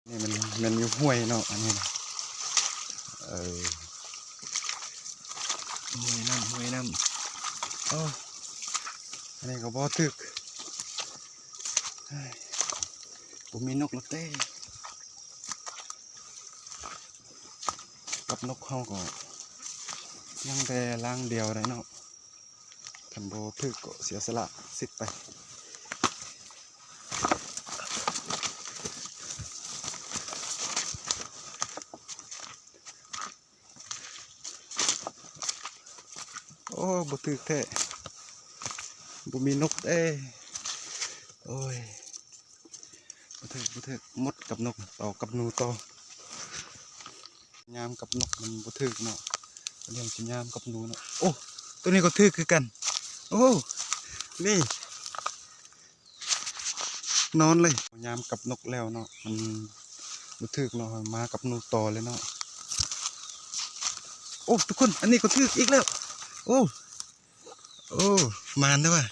ນີ້ແມ່ນ ແມ່ນຢູ່ຫ້ວຍເນາະ ອັນນີ້ນະ ເອີ ຫ້ວຍນ້ຳ ຫ້ວຍນ້ຳ ໂອ້ ອັນນີ້ກໍບໍ່ຖືກ ເຮີ້ຍ ບໍ່ມີນົກແລ້ວເຕ້ ກັບນົກເຮົາກໍຍັງແຕ່ລ່າງດຽວໄດ້ເນາະ. ຄັນບໍ່ຖືກກໍເສຍສະຫຼະສິດໄປ. ໂອ້ ບໍ່ຖືກແທ້ ບໍ່ມີນົກເດ້. ໂອ້ຍ ບໍ່ຖືກ ບໍ່ຖືກ ໝົດກັບນົກ ຕໍ່ກັບໜູຕໍ່. ຍາມກັບນົກມັນບໍ່ຖືກເນາະ ອັນນີ້ມັນຊິຍາມກັບໜູເນາະ. ໂອ້ ໂຕນີ້ກໍຖືກຄືກັນ. ໂອ້ ນີ້ ນອນເລີຍ. ຍາມກັບນົກແລ້ວເນາະ ມັນບໍ່ຖືກເນາະ ມາກັບໜູຕໍ່ເລີຍເນາະ. ໂອ້ ທຸກຄົນ ອັນນີ້ກໍຖືກອີກແລ້ວ. ໂອ້ ໂອ້ ໝານເດີ້ວ່າ.